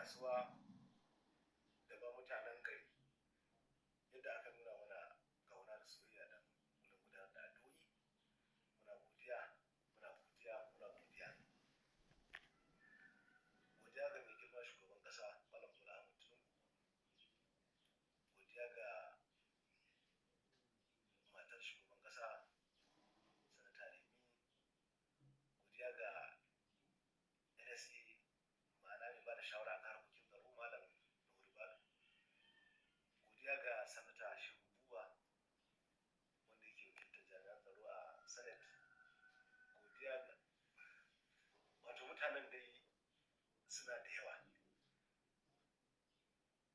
Kasuwa da ba mutanen gari, yadda aka nuna mana kauna da soyayya da wurin gudanar da addu'o'i. Muna godiya, muna godiya, muna godiya. Godiya ga mai girma shugaban kasa Malam Bola Ahmed Tinubu, godiya ga matar shugaban kasa Sanata Remi, godiya ga NSA, ma'ana mai ba da shawara a harkokin tsaro, Malam Nuhu Ribadu, godiya ga Sanata Shehu Buba wanda yake wakiltar jami'an tsaro a Senate, godiya ga wato mutanen dai suna da yawa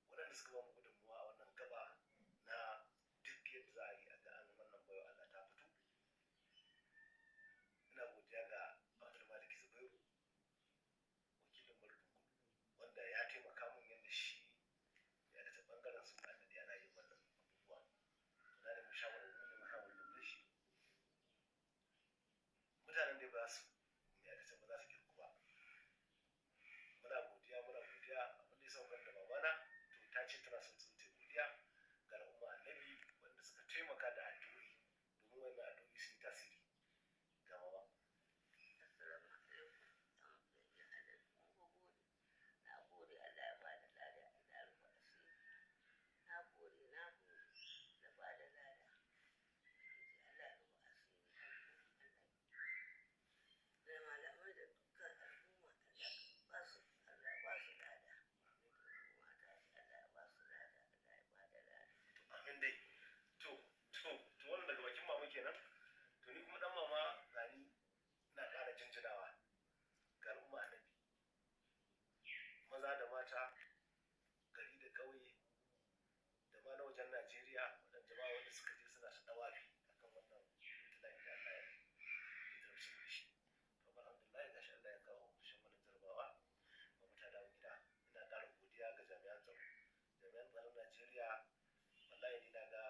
waɗanda suka ba mu gudunmuwa a wannan gaba na duk yadda za a yi a ga an wannan baiwa Allah ta fito. Ina godiya ga Abdulmalik Zubairu, wakilin Maradun Kudu, wanda ya taimaka mun yadda shi ya ta bangaren su an daɗe ana yin wannan abubuwa. To na nemi shawarar, mun nemi shawarar da shi. Mutanen da ba su mai aka ce ba za su kirku ba. Muna godiya, muna godiya. Abin da ya saukan da babana to ta ce tana son sun ta godiya ga al'umma annabi wanda suka taimaka da addu'o'i domin wannan addu'o'i sun yi tasiri ga mama. Assalamu alaikum. Mun gode. Na gode, Allah ya bada lada, Allah ya rufa asiri. Na gode, na gode, na bada lada. Ubangiji Allah ya rufa asiri. Allah. Da malamai da dukkan al'umma, Allah ba su, Allah ba su lada. Mata shi Allah ya ba su lada, Allah ya bada lada. Amin dai. To wannan daga bakin mama kenan. To ni kuma dan mama gani ina ƙara jinjinawa ga al'umma annabi, maza da mata, gari da ƙauye, da ma na wajen Najeriya, waɗanda jama'a wanda suka je suna ta ɗawafi akan wannan ibtila'i da Allah ya jarabce mu da shi. To alhamdulillah, gashi Allah ya kawo ƙarshen wannan jarabawa, mama ta dawo gida. Ina ƙara godiya ga jami'an tsaro, jami'an tsaron Najeriya. Wallahi ni na ga